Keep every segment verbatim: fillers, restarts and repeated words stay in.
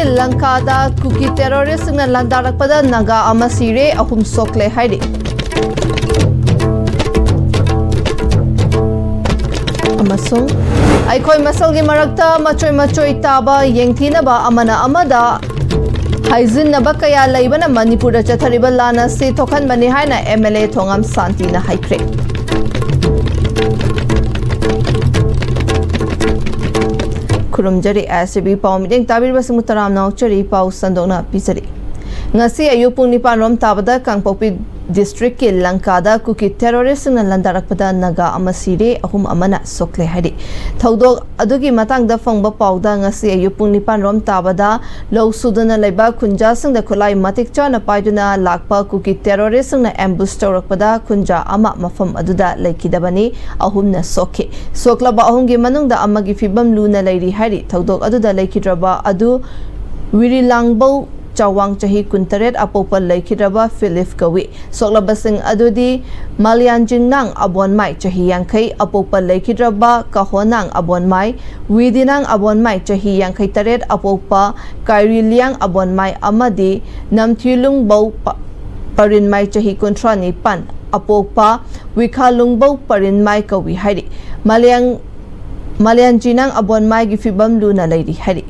ꯂꯪꯀꯥꯗ ꯀꯨꯀꯤ ꯇꯦꯔꯣꯔꯤꯁꯁꯤꯡꯅ ꯂꯥꯟꯗꯥꯔꯛꯄꯗ ꯅꯥꯒꯥ ꯑꯃ ꯁꯤꯔꯦ, ꯑꯍꯨꯝ ꯁꯣꯛꯂꯦ ꯍꯥꯏꯔꯤ꯫ ꯑꯃꯁꯨꯡ ꯑꯩꯈꯣꯏ ꯃꯁꯦꯜꯒꯤ ꯃꯔꯛꯇ ꯃꯆꯣꯏ ꯃꯆꯣꯏ ꯇꯥꯕ ꯌꯦꯡꯊꯤꯅꯕ ꯑꯃꯅ ꯑꯃꯗ ꯍꯥꯏꯖꯤꯟꯅꯕ ꯀꯌꯥ ꯂꯩꯕꯅ ꯃꯅꯤꯄꯨꯔꯗ ꯆꯠꯊꯔꯤꯕ ꯂꯥꯟ ꯑꯁꯤ ꯊꯣꯛꯍꯟꯕꯅꯤ ꯍꯥꯏꯅ ꯑꯦꯝ ꯑꯦꯜ ꯑꯦ ꯊꯣꯉꯝ ꯁꯥꯟꯇꯤꯅ ꯍꯥꯏꯈ꯭ꯔꯦ꯫ ꯈꯨꯔꯨꯝꯖꯔꯤ꯫ ꯑꯦꯁ ꯁꯤ ꯕꯤ ꯄꯥꯎ ꯃꯤꯠꯌꯦꯡ ꯇꯥꯕꯤꯔꯤꯕꯁꯤꯡꯕꯨ ꯇꯔꯥꯝꯅ ꯑꯣꯛꯆꯔꯤ꯫ ꯄꯥꯎ ꯁꯟꯗꯣꯛꯅ ꯄꯤꯖꯔꯤ꯫ ꯉꯁꯤ ꯑꯌꯨꯛ ꯄꯨꯡ ꯅꯤꯄꯥꯟ ꯔꯣꯝ ꯇꯥꯕꯗ ꯀꯥꯡꯄꯣꯛꯄꯤ ꯗꯤꯁꯇ꯭ꯔꯤꯛꯀꯤ ꯂꯪꯀꯥꯗ ꯀꯨꯀꯤ ꯇꯦꯔꯣꯔꯤꯁꯁꯤꯡꯅ ꯂꯥꯟꯗꯥꯔꯛꯄꯗ ꯅꯥꯒꯥ ꯑꯃ ꯁꯤꯔꯦ, ꯑꯍꯨꯝ ꯑꯃꯅ ꯁꯣꯛꯂꯦ ꯍꯥꯏꯔꯤ꯫ ꯊꯧꯗꯣꯛ ꯑꯗꯨꯒꯤ ꯃꯇꯥꯡꯗ ꯐꯪꯕ ꯄꯥꯎꯗ ꯉꯁꯤ ꯑꯌꯨꯛ ꯄꯨꯡ ꯅꯤꯄꯥꯟ ꯔꯣꯝ ꯇꯥꯕꯗ ꯂꯧ ꯁꯨꯗꯨꯅ ꯂꯩꯕ ꯈꯨꯟꯖꯥꯁꯤꯡꯗ ꯈꯨꯠꯂꯥꯏ ꯃꯇꯤꯛ ꯆꯥꯅ ꯄꯥꯏꯗꯨꯅ ꯂꯥꯛꯄ ꯀꯨꯀꯤ ꯇꯦꯔꯣꯔꯤꯁꯁꯤꯡꯅ ꯑꯦꯝꯕꯨꯁ ꯇꯧꯔꯛꯄꯗ ꯈꯨꯟꯖꯥ ꯑꯃ ꯃꯐꯝ ꯑꯗꯨꯗ ꯂꯩꯈꯤꯗꯕꯅꯤ, ꯑꯍꯨꯝꯅ ꯁꯣꯛꯈꯤ꯫ ꯁꯣꯛꯂꯕ ꯑꯍꯨꯝꯒꯤ ꯃꯅꯨꯡꯗ ꯑꯃꯒꯤ ꯐꯤꯕꯝ ꯂꯨꯅ ꯂꯩꯔꯤ ꯍꯥꯏꯔꯤ꯫ ꯊꯧꯗꯣꯛ ꯑꯗꯨꯗ ꯂꯩꯈꯤꯗ꯭ꯔꯕ ꯑꯗꯨ ꯋꯤꯔꯤꯂꯥꯡꯕꯧ ꯆꯥꯋꯥꯡ ꯆꯍꯤ ꯀꯨꯟꯇꯔꯦꯠ ꯑꯄꯣꯛꯄ ꯂꯩꯈꯤꯗ꯭ꯔꯕ ꯐꯤꯂꯤꯞ ꯀꯧꯏ꯫ ꯁꯣꯛꯂꯕꯁꯤꯡ ꯑꯗꯨꯗꯤ ꯃꯥꯂꯤꯌꯥꯟꯖꯤꯡꯅꯥꯡ ꯑꯕꯣꯟꯃꯥꯏ ꯆꯍꯤ ꯌꯥꯡꯈꯩ ꯑꯄꯣꯛꯄ ꯂꯩꯈꯤꯗ꯭ꯔꯕ ꯀꯍꯣꯅꯥꯡ ꯑꯕꯣꯟꯃꯥꯏ, ꯋꯤꯗꯤꯅꯥꯡ ꯑꯕꯣꯟꯃꯥꯏ ꯆꯍꯤ ꯌꯥꯡꯈꯩ ꯇꯔꯦꯠ ꯑꯄꯣꯛꯄ ꯀꯥꯏꯔꯤꯂꯤꯌꯥꯡ ꯑꯕꯣꯟꯃꯥꯏ ꯑꯃꯗꯤ ꯅꯝꯊꯤꯂꯨꯡꯕꯧ ꯄ-, ꯄꯔꯤꯟꯃꯥꯏ ꯆꯍꯤ ꯀꯨꯟꯊ꯭ꯔꯥ ꯅꯤꯄꯥꯟ ꯑꯄꯣꯛꯄ ꯋꯤꯈꯥꯂꯨꯡꯕꯧ ꯄꯔꯤꯟꯃꯥꯏ ꯀꯧꯏ ꯍꯥꯏꯔꯤ꯫ ꯃꯥꯂꯦꯡ-, ꯃꯥꯂꯦꯟꯖꯤꯅꯥꯡ ꯑꯕꯣꯟꯃꯥꯏꯒꯤ ꯐꯤꯕꯝ ꯂꯨꯅ ꯂꯩꯔꯤ ꯍꯥꯏꯔꯤ꯫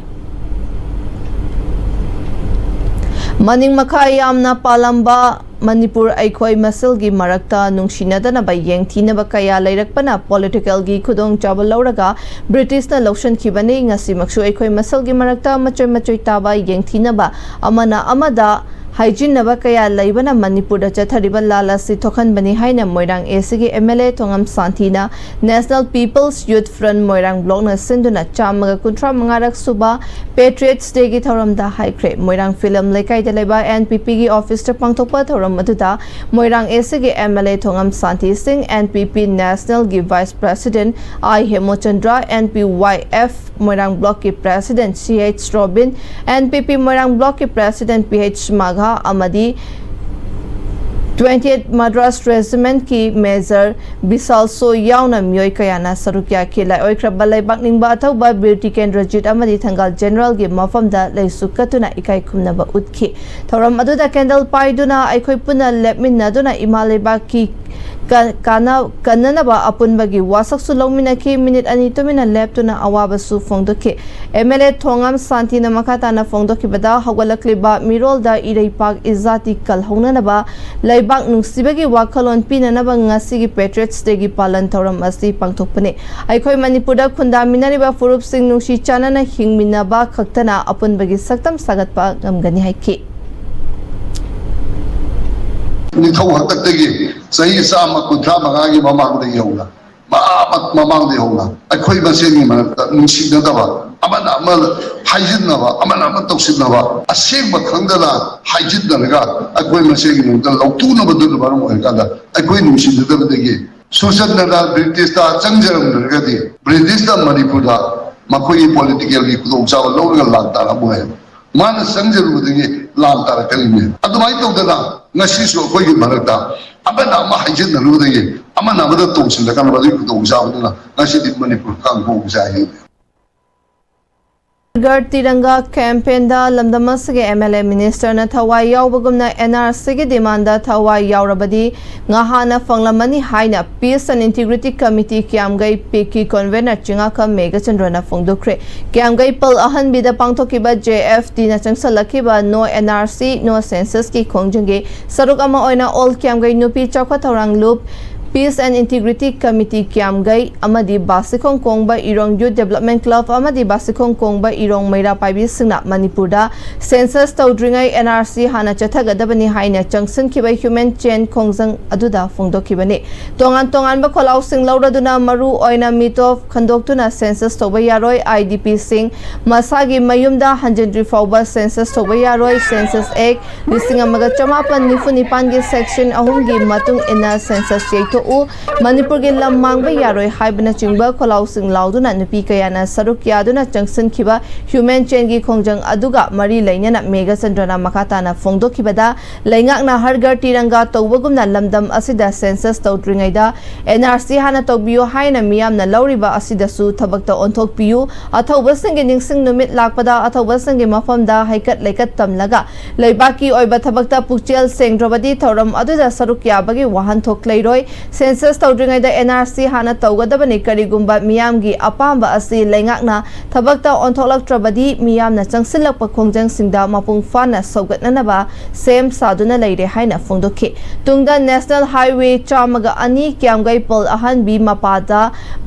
ꯃꯅꯤꯡ ꯃꯈꯥ ꯌꯥꯝꯅ ꯄꯥꯜꯂꯝꯕ ꯃꯅꯤꯄꯨꯔ ꯑꯩꯈꯣꯏ ꯃꯁꯦꯜꯒꯤ ꯃꯔꯛꯇ ꯅꯨꯡꯁꯤꯅꯗꯅꯕ ꯌꯦꯡꯊꯤꯅꯕ ꯀꯌꯥ ꯂꯩꯔꯛꯄꯅ ꯄꯣꯂꯤꯇꯤꯀꯦꯜꯒꯤ ꯈꯨꯗꯣꯡꯆꯥꯕ ꯂꯧꯔꯒ ꯕ꯭ꯔꯤꯇꯤꯁꯅ ꯂꯧꯁꯤꯟꯈꯤꯕꯅꯤ꯫ ꯉꯁꯤꯃꯛꯁꯨ ꯑꯩꯈꯣꯏ ꯃꯁꯦꯜꯒꯤ ꯃꯔꯛꯇ ꯃꯆꯣꯏ ꯃꯆꯣꯏ ꯇꯥꯕ ꯌꯦꯡꯊꯤꯅꯕ ꯑꯃꯅ ꯑꯃꯗ ꯍꯥꯏꯖꯤꯟꯅꯕ ꯀꯌꯥ ꯂꯩꯕꯅ ꯃꯅꯤꯄꯨꯔꯗ ꯆꯠꯊꯔꯤꯕ ꯂꯥꯜ ꯑꯁꯤ ꯊꯣꯛꯍꯟꯕꯅꯤ ꯍꯥꯏꯅ ꯃꯣꯏꯔꯥꯡ ꯑꯦ ꯁꯤꯒꯤ ꯑꯦꯝ ꯑꯦꯜ ꯑꯦ ꯊꯣꯉꯝ ꯁꯥꯟꯇꯤꯅ National People's Youth Front Moirang ꯕ꯭ꯂꯣꯛꯅ ꯁꯤꯟꯗꯨꯅ ꯆꯥꯝꯃꯒ ꯀꯨꯟꯊ꯭ꯔꯥ ꯃꯉꯥꯔꯛ ꯁꯨꯕ Patriots Dayꯒꯤ ꯊꯧꯔꯝꯗ ꯍꯥꯏꯈ꯭ꯔꯦ꯫ ꯃꯣꯏꯔꯥꯡ ꯐꯤꯂꯝ ꯂꯩꯀꯥꯏꯗ ꯂꯩꯕ ꯑꯦꯟ ꯄꯤ ꯄꯤꯒꯤ ꯑꯣꯐꯤꯁꯇ ꯄꯥꯡꯊꯣꯛꯄ ꯊꯧꯔꯝ ꯑꯗꯨꯗ ꯃꯣꯏꯔꯥꯡ ꯑꯦ ꯁꯤꯒꯤ ꯑꯦꯝ ꯑꯦꯜ ꯑꯦ ꯊꯣꯉꯝ ꯁꯥꯟꯇꯤ ꯁꯤꯡ, ꯑꯦꯟ ꯄꯤ ꯄꯤ ꯅꯦꯁꯅꯦꯜꯒꯤ ꯚꯥꯏꯁ ꯄ꯭ꯔꯦꯁꯤꯗꯦꯟꯠ ꯑꯥꯏ ꯍꯦꯃꯣꯆꯟꯗ꯭ꯔ, ꯑꯦꯟ ꯄꯤ ꯋꯥꯏ ꯑꯦꯐ ꯃꯣꯏꯔꯥꯡ ꯕ꯭ꯂꯣꯛꯀꯤ ꯄ꯭ꯔꯦꯁꯤꯗꯦꯟꯠ ꯁꯤ ꯑꯩꯆ ꯔꯣꯕꯤꯟ, ꯑꯦꯟ ꯄꯤ ꯄꯤ ꯃꯣꯏꯔꯥꯡ ꯕ꯭ꯂꯣꯛꯀꯤ ꯄ꯭ꯔꯦꯁꯤꯗꯦꯟꯠ ꯄꯤ ꯑꯩꯆ ꯃꯥꯘꯥ ꯑꯃꯗꯤ Twenty eight Madras Regiment ꯀꯤ Major ꯕꯤꯁꯥꯜ ꯁꯣ ꯌꯥꯎꯅ ꯃꯤꯑꯣꯏ ꯀꯌꯥꯅ ꯁꯔꯨꯛ ꯌꯥꯈꯤ꯫ ꯂꯥꯏꯑꯣꯏꯈ꯭ꯔꯕ ꯂꯩꯕꯥꯛ ꯅꯤꯡꯕ ꯑꯊꯧꯕ ꯕꯤꯔ ꯇꯤꯀꯦꯟꯗ꯭ꯔꯖꯤꯠ ꯑꯃꯗꯤ ꯊꯪꯒꯥꯜ General ꯒꯤ ꯃꯐꯝꯗ ꯂꯩꯁꯨ ꯀꯠꯇꯨꯅ ꯏꯀꯥꯏ ꯈꯨꯝꯅꯕ ꯎꯠꯈꯤ꯫ ꯊꯧꯔꯝ ꯑꯗꯨꯗ candle ꯄꯥꯏꯗꯨꯅ ꯑꯩꯈꯣꯏ ꯄꯨꯟꯅ ꯂꯦꯞꯃꯤꯟꯅꯗꯨꯅ ꯏꯃꯥ ꯂꯩꯕꯥꯛꯀꯤ ꯀ-, ꯀꯥꯟꯅ-, ꯀꯟꯅꯅꯕ ꯑꯄꯨꯟꯕꯒꯤ ꯋꯥꯁꯛꯁꯨ ꯂꯧꯃꯤꯟꯅꯈꯤ꯫ ꯃꯤꯅꯤꯠ ꯑꯅꯤ ꯇꯨꯃꯤꯟꯅ ꯂꯦꯞꯇꯨꯅ ꯑꯋꯥꯕꯁꯨ ꯐꯣꯡꯗꯣꯛꯈꯤ꯫ MLA ꯊꯣꯉꯥꯝ ꯁꯥꯟꯇꯤꯅ ꯃꯈꯥ ꯇꯥꯅ ꯐꯣꯡꯗꯣꯛꯈꯤꯕꯗ, ꯍꯧꯒꯠꯂꯛꯂꯤꯕ ꯃꯤꯔꯣꯜꯗ ꯏꯔꯩꯄꯥꯛ ꯏꯖꯥꯇꯤ ꯀꯜꯍꯧꯅꯅꯕ, ꯂꯩꯕꯥꯛ ꯅꯨꯡꯁꯤꯕꯒꯤ ꯋꯥꯈꯜꯂꯣꯟ ꯄꯤꯅꯅꯕ ꯉꯁꯤꯒꯤ Patriots Day ꯒꯤ ꯄꯥꯂꯟ ꯊꯧꯔꯝ ꯑꯁꯤ ꯄꯥꯡꯊꯣꯛꯄꯅꯤ꯫ ꯑꯩꯈꯣꯏ ꯃꯅꯤꯄꯨꯔꯗ ꯈꯨꯟꯗꯥꯃꯤꯟꯅꯔꯤꯕ ꯐꯨꯔꯨꯞꯁꯤꯡ ꯅꯨꯡꯁꯤ ꯆꯥꯟꯅꯅ ꯍꯤꯡꯃꯤꯟꯅꯕ ꯈꯛꯇꯅ ꯑꯄꯨꯟꯕꯒꯤ ꯁꯛꯇꯝ ꯁꯥꯒꯠꯄ ꯉꯝꯒꯅꯤ ꯍꯥꯏꯈꯤ꯫ ꯅꯤꯡꯊꯧ ꯍꯥꯛꯇꯛꯇꯒꯤ ꯆꯍꯤ ꯆꯥꯝꯃ ꯀꯨꯟꯊ꯭ꯔꯥ ꯃꯉꯥꯒꯤ ꯃꯃꯥꯡꯗꯒꯤ ꯍꯧꯅ, ꯃ-, ꯃꯃꯥꯡꯗꯒꯤ ꯍꯧꯅ ꯑꯩꯈꯣꯏ ꯃꯁꯦꯟꯒꯤ ꯃꯔꯛꯇ ꯅꯨꯡꯁꯤꯅꯗꯕ, ꯑꯃꯅ ꯑꯃ ꯍꯥꯏꯖꯤꯟꯅꯕ, ꯑꯃꯅ ꯑꯃ ꯇꯧꯁꯤꯟꯅꯕ, ꯑꯁꯦꯡꯕ ꯈꯪꯗꯅ ꯍꯥꯏꯖꯤꯟꯅꯔꯒ ꯑꯩꯈꯣꯏ ꯃꯁꯦꯟꯒꯤ ꯃꯔꯛꯇ ꯂꯧꯊꯣꯛꯅꯕꯗꯨꯅ ꯃꯔꯝ ꯑꯣꯏꯔꯀꯥꯟꯗ, ꯑꯩꯈꯣꯏ ꯅꯨꯡꯁꯤꯅꯗꯕꯗꯒꯤ ꯁꯨꯔꯆꯟꯗ꯭ꯔꯅ ꯕ꯭ꯔꯤꯇꯤꯁꯇ ꯆꯪꯖꯔꯝꯗ꯭ꯔꯒꯗꯤ, ꯕ꯭ꯔꯤꯇꯤꯁꯅ ꯃꯅꯤꯄꯨꯔꯗ ꯃꯈꯣꯏꯒꯤ political ꯒꯤ ꯈꯨꯗꯣꯡꯆꯥꯕ ꯂꯧꯔꯒ ꯂꯥꯟ ꯇꯥꯔꯝꯃꯣꯏ ꯍꯥꯏꯕ꯫ ꯃꯥꯅ ꯆꯪꯖꯔꯨꯕꯗꯒꯤ ꯂꯥꯟ ꯇꯥꯔꯛꯀꯅꯤꯅꯦ꯫ ꯑꯗꯨꯃꯥꯏꯅ ꯇꯧꯗꯅ ꯉꯁꯤꯁꯨ ꯑꯩꯈꯣꯏꯒꯤ ꯃꯔꯛꯇ ꯑꯃꯅ ꯑꯃ ꯍꯥꯏꯖꯤꯟꯅꯔꯨꯕꯗꯒꯤ, ꯑꯃꯅ ꯑꯃꯗ ꯇꯣꯡꯁꯤꯜꯂꯒ ꯃꯗꯨꯒꯤ ꯈꯨꯗꯣꯡꯆꯥꯕꯗꯨꯅ ꯉꯁꯤꯗꯤ ꯃꯅꯤꯄꯨꯔ ꯀꯥꯡ ꯍꯣꯡꯕꯁꯦ ꯍꯥꯏꯅꯤꯡꯉꯤ꯫ ꯒꯔ ꯇꯤꯔꯪꯒꯥ campaign ꯗ ꯂꯝꯗꯝ ꯑꯁꯤꯒꯤ MLA, minister ꯅ ꯊꯋꯥꯏ ꯌꯥꯎꯕꯒꯨꯝꯅ NRC ꯒꯤ demand ꯗ ꯊꯋꯥꯏ ꯌꯥꯎꯔꯕꯗꯤ ꯉꯍꯥꯟꯅ ꯐꯪꯂꯝꯃꯅꯤ ꯍꯥꯏꯅ Peace and Integrity Committee ꯀ꯭ꯌꯥꯝꯒꯩ, ꯄꯦꯛꯀꯤ convener ꯆꯤꯉꯥꯈꯝ ꯃꯦꯘꯆꯟꯗ꯭ꯔꯅ ꯐꯣꯡꯗꯣꯛꯈ꯭ꯔꯦ꯫ ꯀ꯭ꯌꯥꯝꯒꯩ ꯄꯜ ꯑꯍꯟꯕꯤꯗ ꯄꯥꯡꯊꯣꯛꯈꯤꯕ JFD ꯅ ꯆꯪꯁꯜꯂꯛꯈꯤꯕ No NRC, No Census ꯀꯤ ꯈꯣꯡꯖꯪꯒꯤ ꯁꯔꯨꯛ ꯑꯃ ꯑꯣꯏꯅ All ꯀ꯭ꯌꯥꯝꯒꯩ ꯅꯨꯄꯤ ꯆꯥꯎꯈꯠ ꯊꯧꯔꯥꯡ ꯂꯨꯞ, Peace and Integrity Committee ꯀ꯭ꯌꯥꯝꯒꯩ ꯑꯃꯗꯤ ꯕꯥꯁꯤꯈꯣꯡ ꯀꯣꯡꯕ ꯏꯔꯣꯡ Youth Development Club ꯑꯃꯗꯤ ꯕꯥꯁꯤꯈꯣꯡ ꯀꯣꯡꯕ ꯏꯔꯣꯡ ꯃꯩꯔꯥ ꯄꯥꯏꯕꯤꯁꯤꯡꯅ ꯃꯅꯤꯄꯨꯔꯗ census ꯇꯧꯗ꯭ꯔꯤꯉꯩ NRC ꯍꯥꯟꯅ ꯆꯠꯊꯒꯗꯕꯅꯤ ꯍꯥꯏꯅ ꯆꯪꯁꯤꯟꯈꯤꯕ human chain ꯈꯣꯡꯖꯪ ꯑꯗꯨꯗ ꯐꯣꯡꯗꯣꯛꯈꯤꯕꯅꯤ꯫ ꯇꯣꯉꯥꯟ ꯇꯣꯉꯥꯟꯕ ꯈꯣꯜꯂꯥꯎꯁꯤꯡ ꯂꯧꯔꯗꯨꯅ ꯃꯔꯨ ꯑꯣꯏꯅ ꯃꯤꯇꯣꯞ ꯈꯟꯗꯣꯛꯇꯨꯅ census ꯇꯧꯕ ꯌꯥꯔꯣꯏ, IDP ꯁꯤꯡ ꯃꯁꯥꯒꯤ ꯃꯌꯨꯝꯗ ꯍꯟꯖꯤꯟꯗ꯭ꯔꯤ ꯐꯥꯎꯕ census ꯇꯧꯕ ꯌꯥꯔꯣꯏ, Census Act ꯂꯤꯁꯤꯡ ꯑꯃꯒ ꯆꯃꯥꯄꯟ ꯅꯤꯐꯨ ꯅꯤꯄꯥꯟꯒꯤ section ꯑꯍꯨꯝꯒꯤ ꯃꯇꯨꯡ ꯏꯟꯅ census ꯌꯩꯊꯣꯛ ꯎ, ꯃꯅꯤꯄꯨꯔꯒꯤ ꯂꯝ ꯃꯥꯡꯕ ꯌꯥꯔꯣꯏ ꯍꯥꯏꯕꯅꯆꯤꯡꯕ ꯈꯣꯜꯂꯥꯎꯁꯤꯡ ꯂꯥꯎꯗꯨꯅ ꯅꯨꯄꯤ ꯀꯌꯥꯅ ꯁꯔꯨꯛ ꯌꯥꯗꯨꯅ ꯆꯪꯁꯤꯟꯈꯤꯕ ꯍ꯭ꯌꯨꯃꯦꯟ ꯆꯦꯟꯒꯤ ꯈꯣꯡꯖꯪ ꯑꯗꯨꯒ ꯃꯔꯤ ꯂꯩꯅꯅ ꯃꯦꯘꯆꯟꯗ꯭ꯔꯅ ꯃꯈꯥ ꯇꯥꯅ ꯐꯣꯡꯗꯣꯛꯈꯤꯕꯗ, ꯂꯩꯉꯥꯛꯅ ꯍꯔ ꯘꯔ ꯇꯤꯔꯪꯒꯥ ꯇꯧꯕꯒꯨꯝꯅ ꯂꯝꯗꯝ ꯑꯁꯤꯗ ꯁꯦꯟꯁꯁ ꯇꯧꯗ꯭ꯔꯤꯉꯩꯗ ꯑꯦꯟ ꯑꯥꯔ ꯁꯤ ꯍꯥꯟꯅ ꯇꯧꯕꯤꯌꯨ ꯍꯥꯏꯅ ꯃꯤꯌꯥꯝꯅ ꯂꯧꯔꯤꯕ ꯑꯁꯤꯗꯁꯨ ꯊꯕꯛꯇ ꯑꯣꯟꯊꯣꯛꯄꯤꯌꯨ꯫ ꯑꯊꯧꯕꯁꯤꯡꯒꯤ ꯅꯤꯡꯁꯤꯡ ꯅꯨꯃꯤꯠ ꯂꯥꯛꯄꯗ ꯑꯊꯧꯕꯁꯤꯡꯒꯤ ꯃꯐꯝꯗ ꯍꯩꯀꯠ ꯂꯩꯀꯠ ꯇꯝꯂꯒ ꯂꯩꯕꯥꯛꯀꯤ ꯑꯣꯏꯕ ꯊꯕꯛꯇ ꯄꯨꯛꯆꯦꯜ ꯁꯦꯡꯗ꯭ꯔꯕꯗꯤ ꯊꯧꯔꯝ ꯑꯗꯨꯗ ꯁꯔꯨꯛ ꯌꯥꯕꯒꯤ ꯋꯥꯍꯟꯊꯣꯛ ꯂꯩꯔꯣꯏ꯫ ꯁꯦꯟꯁꯁ ꯇꯧꯗ꯭ꯔꯤꯉꯩꯗ ꯑꯦꯟ ꯑꯥꯔ ꯁꯤ ꯍꯥꯟꯅ ꯇꯧꯒꯗꯕꯅꯤ꯫ ꯀꯔꯤꯒꯨꯝꯕ ꯃꯤꯌꯥꯝꯒꯤ ꯑꯄꯥꯝꯕ ꯑꯁꯤ ꯂꯩꯉꯥꯛꯅ ꯊꯕꯛꯇ ꯑꯣꯟꯊꯣꯛꯂꯛꯇ꯭ꯔꯕꯗꯤ ꯃꯤꯌꯥꯝꯅ ꯆꯪꯁꯤꯜꯂꯛꯄ ꯈꯣꯡꯖꯪꯁꯤꯡꯗ ꯃꯄꯨꯡ ꯐꯥꯅ ꯁꯧꯒꯠꯅꯅꯕ ꯁꯦꯝ ꯁꯥꯗꯨꯅ ꯂꯩꯔꯦ ꯍꯥꯏꯅ ꯐꯣꯡꯗꯣꯛꯈꯤ꯫ ꯇꯨꯡꯗ ꯅꯦꯁꯅꯦꯜ ꯍꯥꯏꯋꯦ ꯆꯥꯝꯃꯒ ꯑꯅꯤ ꯀ꯭ꯌꯥꯝꯒꯩ ꯄꯣꯜ ꯑꯍꯟꯕꯤ ꯃꯄꯥꯗ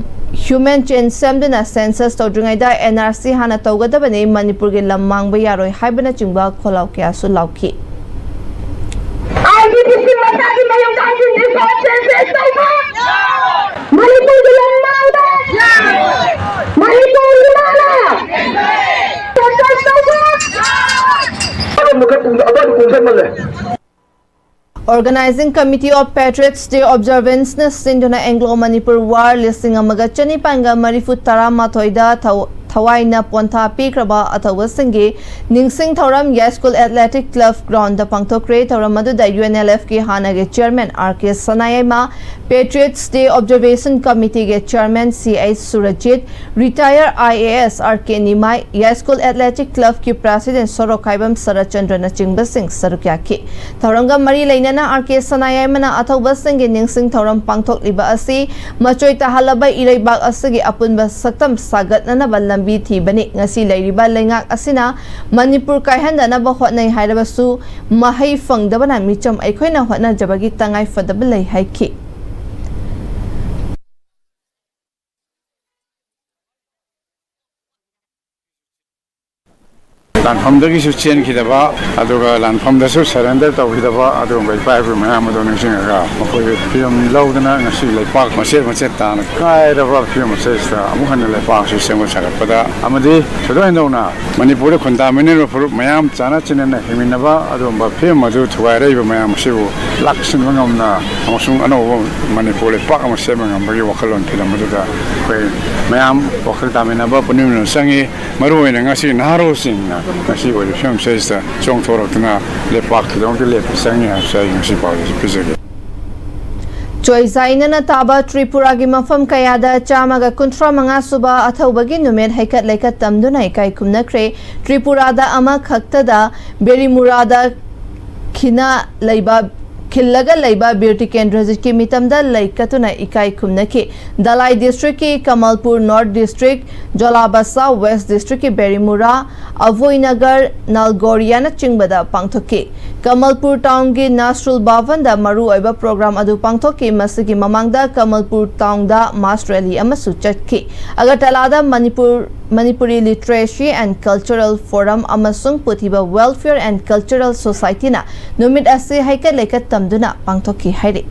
ꯍ꯭ꯌꯨꯃꯦꯟ ꯆꯦꯟ ꯁꯦꯝꯗꯨꯅ ꯁꯦꯟꯁꯁ ꯇꯧꯗ꯭ꯔꯤꯉꯩꯗ ꯑꯦꯟ ꯑꯥꯔ ꯁꯤ ꯍꯥꯟꯅ ꯇꯧꯒꯗꯕꯅꯤ, ꯃꯅꯤꯄꯨꯔꯒꯤ ꯂꯝ ꯃꯥꯡꯕ ꯌꯥꯔꯣꯏ ꯍꯥꯏꯕꯅꯆꯤꯡꯕ ꯈꯣꯜꯂꯥꯎ ꯀꯌꯥꯁꯨ ꯂꯥꯎꯈꯤ꯫ ꯑꯥꯏ ꯗꯤ ꯄꯤ ꯁꯤ ꯃꯆꯥꯒꯤ ꯃꯌꯨꯝꯗ ꯍꯟꯖꯤꯟ ꯍꯟꯖꯤꯟ ꯁꯦꯟꯁꯁ ꯇꯧꯕ, ꯃꯅꯤꯄꯨꯔꯒꯤ ꯂꯝ ꯃꯥꯡꯕ, ꯃꯅꯤꯄꯨꯔꯒꯤ ꯃꯥꯅ ꯁꯦꯟꯁꯁ ꯇꯧꯕ꯫ ꯑꯗꯣꯝꯗ ꯈꯔ ꯀꯨꯝ-, ꯑꯗꯣꯝꯗ ꯀꯨꯝꯁꯟꯃꯜꯂꯦ꯫ Organizing Committee of Patriots Day Observanceꯅ ꯁꯤꯟꯗꯨꯅ ꯑꯦꯡꯒ꯭ꯂꯣ ꯃꯅꯤꯄꯨꯔ ꯋꯥꯔ ꯂꯤꯁꯤꯡ ꯑꯃꯒ ꯆꯅꯤꯄꯥꯟꯒ ꯃꯔꯤꯐꯨ ꯇꯔꯥꯃꯥꯊꯣꯏꯗ ꯊꯧ-, ꯊꯋꯥꯏꯅ ꯄꯣꯟꯊꯥ ꯄꯤꯈ꯭ꯔꯕ ꯑꯊꯧꯕꯁꯤꯡꯒꯤ ꯅꯤꯡꯁꯤꯡ ꯊꯧꯔꯝ ꯌꯥꯏꯁ꯭ꯀꯨꯜ ꯑꯦꯊꯂꯦꯇꯤꯛ ꯀ꯭ꯂꯕ ꯒ꯭ꯔꯥꯎꯟꯗ ꯄꯥꯡꯊꯣꯛꯈ꯭ꯔꯦ꯫ ꯊꯧꯔꯝ ꯑꯗꯨꯗ ꯌꯨ ꯑꯦꯟ ꯑꯦꯜ ꯑꯦꯐꯀꯤ ꯍꯥꯟꯅꯒꯤ chairman R K Sanayaima, Patriots Day Observation Committeeꯒꯤ chairman C H Surjit, retired I A S R K Nimai, Yaiskul athletic ꯀ꯭ꯂꯕꯀꯤ ꯄ꯭ꯔꯦꯁꯤꯗꯦꯟꯠ ꯁꯣꯔꯣꯛꯈꯥꯏꯕꯝ ꯁꯔꯠꯆꯟꯗ꯭ꯔꯅꯆꯤꯡꯕꯁꯤꯡ ꯁꯔꯨꯛ ꯌꯥꯈꯤ꯫ ꯊꯧꯔꯝꯒ ꯃꯔꯤ ꯂꯩꯅꯅ ꯑꯥꯔ ꯀꯦ ꯁꯅꯥꯌꯥꯏꯃꯅ ꯑꯊꯧꯕꯁꯤꯡꯒꯤ ꯅꯤꯡꯁꯤꯡ ꯊꯧꯔꯝ ꯄꯥꯡꯊꯣꯛꯂꯤꯕ ꯑꯁꯤ ꯃꯆꯣꯏ ꯇꯥꯍꯜꯂꯕ ꯏꯔꯩꯕꯥꯛ ꯑꯁꯤꯒꯤ ꯑꯄꯨꯟꯕ ꯁꯛꯇꯝ ꯁꯥꯒꯠꯅꯅꯕ ꯂꯝꯕꯤ ꯊꯤꯕꯅꯤ꯫ ꯉꯁꯤ ꯂꯩꯔꯤꯕ ꯂꯩꯉꯥꯛ ꯑꯁꯤꯅ ꯃꯅꯤꯄꯨꯔ ꯀꯥꯏꯍꯟꯗꯅꯕ ꯍꯣꯠꯅꯩ ꯍꯥꯏꯔꯕꯁꯨ ꯃꯍꯩ ꯐꯪꯗꯕꯅ ꯃꯤꯆꯝ ꯑꯩꯈꯣꯏꯅ ꯍꯣꯠꯅꯖꯕꯒꯤ ꯇꯉꯥꯏ ꯐꯗꯕ ꯂꯩ ꯍꯥꯏꯈꯤ꯫ ꯂꯥꯟꯐꯝꯗꯒꯤꯁꯨ ꯆꯦꯟꯈꯤꯗꯕ, ꯑꯗꯨꯒ ꯂꯥꯟꯐꯝꯗꯁꯨ surrender ꯇꯧꯈꯤꯗꯕ ꯑꯗꯨꯒꯨꯝꯕ ꯏꯄꯥ ꯏꯄꯨ ꯃꯌꯥꯝ ꯑꯗꯨ ꯅꯤꯡꯁꯤꯡꯉꯒ, ꯃꯈꯣꯏ ꯐꯤꯔꯝ ꯂꯧꯗꯨꯅ ꯉꯁꯤ ꯂꯩꯄꯥꯛ ꯃꯆꯦꯠ ꯃꯆꯦꯠ ꯇꯥꯅ ꯀꯥꯏꯔꯕ ꯐꯤꯕꯝ ꯑꯁꯤꯗ ꯑꯃꯨꯛ ꯍꯟꯅ ꯂꯩꯄꯥꯛꯁꯤ ꯁꯦꯝꯒꯠ ꯁꯥꯒꯠꯄꯗ ꯑꯃꯗꯤ ꯊꯣꯏꯗꯣꯛ ꯍꯦꯟꯗꯣꯛꯅ ꯃꯅꯤꯄꯨꯔꯗ ꯈꯨꯟꯗꯥꯃꯤꯟꯅꯔꯤꯕ ꯐꯨꯔꯨꯞ ꯃꯌꯥꯝ ꯆꯥꯟꯅ ꯆꯤꯟꯅꯅ ꯍꯤꯡꯃꯤꯟꯅꯕ ꯑꯗꯨꯒꯨꯝꯕ ꯐꯤꯕꯝ ꯑꯗꯨ ꯊꯨꯒꯥꯏꯔꯛꯏꯕ ꯃꯌꯥꯝ ꯑꯁꯤꯕꯨ ꯂꯥꯛꯁꯤꯟꯕ ꯉꯝꯅ ꯑꯃꯁꯨꯡ ꯑꯅꯧꯕ ꯃꯅꯤꯄꯨꯔ ꯂꯩꯄꯥꯛ ꯑꯃ ꯁꯦꯝꯕ ꯉꯝꯕꯒꯤ ꯋꯥꯈꯜꯂꯣꯟ ꯐꯤꯂꯝ ꯑꯗꯨꯗ ꯑꯩꯈꯣꯏ ꯃꯌꯥꯝ ꯋꯥꯈꯜ ꯇꯥꯃꯤꯟꯅꯕ ꯄꯨꯛꯅꯤꯡ ꯍꯨꯟꯅ ꯆꯪꯉꯤ꯫ ꯃꯔꯨꯑꯣꯏꯅ ꯉꯁꯤ ꯅꯍꯥꯔꯣꯜꯁꯤꯡꯅ ꯉꯁꯤ ꯑꯣꯏꯔꯤꯕ ꯐꯤꯕꯝ ꯑꯁꯤꯗ ꯆꯣꯡꯊꯣꯔꯛꯇꯨꯅ ꯂꯩꯄꯥꯛꯀꯤꯗꯃꯛꯇ ꯂꯦꯞꯄ ꯆꯪꯉꯤ ꯍꯥꯏꯕꯁꯤ ꯑꯩ ꯉꯁꯤ ꯄꯥꯎꯖꯦꯜ ꯄꯤꯖꯒꯦ꯫ ꯆꯣꯏꯖꯥꯏꯅꯅ ꯇꯥꯕ ꯇ꯭ꯔꯤꯄꯨꯔꯥꯒꯤ ꯃꯐꯝ ꯀꯌꯥꯗ ꯆꯥꯝꯃꯒ ꯀꯨꯟꯊ꯭ꯔꯥ ꯃꯉꯥ ꯁꯨꯕ ꯑꯊꯧꯕꯒꯤ ꯅꯨꯃꯤꯠ ꯍꯩꯀꯠ ꯂꯩꯀꯠ ꯇꯝꯗꯨꯅ ꯏꯀꯥꯏ ꯈꯨꯝꯅꯈ꯭ꯔꯦ꯫ ꯇ꯭ꯔꯤꯄꯨꯔꯥꯗ ꯑꯃꯈꯛꯇꯗ ꯕꯦꯔꯤꯃꯨꯔꯥꯗ ꯈꯤꯅ ꯂꯩꯕ, ꯈꯤꯜꯂꯒ ꯂꯩꯕ ꯕꯤꯔ ꯇꯤꯀꯦꯟꯗ꯭ꯔꯖꯤꯠꯀꯤ ꯃꯤꯇꯝꯗ ꯂꯩꯀꯠꯇꯨꯅ ꯏꯀꯥꯏ ꯈꯨꯝꯅꯈꯤ꯫ ꯙꯂꯥꯏ ꯗꯤꯁꯇ꯭ꯔꯤꯛꯀꯤ ꯀꯃꯜꯄꯨꯔ ꯅꯣꯔꯠ ꯗꯤꯁꯇ꯭ꯔꯤꯛ, ꯖꯣꯂꯥꯕꯁꯥ ꯋꯦꯁ ꯗꯤꯁꯇ꯭ꯔꯤꯛꯀꯤ ꯕꯦꯔꯤꯃꯨꯔꯥ, ꯑꯚꯣꯏꯅꯒꯔ, ꯅꯥꯜꯒꯣꯔꯤꯌꯥꯅꯆꯤꯡꯕꯗ ꯄꯥꯡꯊꯣꯛꯈꯤ꯫ ꯀꯃꯜꯄꯨꯔ ꯇꯥꯎꯟꯒꯤ ꯅꯥꯁꯔꯨꯜ ꯚꯕꯟꯗ ꯃꯔꯨꯑꯣꯏꯕ ꯄ꯭ꯔꯣꯒ꯭ꯔꯥꯝ ꯑꯗꯨ ꯄꯥꯡꯊꯣꯛꯈꯤ꯫ ꯃꯁꯤꯒꯤ ꯃꯃꯥꯡꯗ ꯀꯃꯜꯄꯨꯔ ꯇꯥꯎꯟꯗ ꯃꯥꯁ ꯔꯦꯂꯤ ꯑꯃꯁꯨ ꯆꯠꯈꯤ꯫ ꯑꯒꯔꯇꯂꯥꯗ Manipur, Manipuri Literacy and Cultural Forum ꯑꯃꯁꯨꯡ ꯄꯨꯊꯤꯕ Welfare and Cultural Societyꯅ ꯅꯨꯃꯤꯠ ꯑꯁꯤ ꯍꯩꯀꯠ ꯂꯩꯀꯠ ꯇꯝꯗꯨꯅ ꯄꯥꯡꯊꯣꯛꯈꯤ ꯍꯥꯏꯔꯤ꯫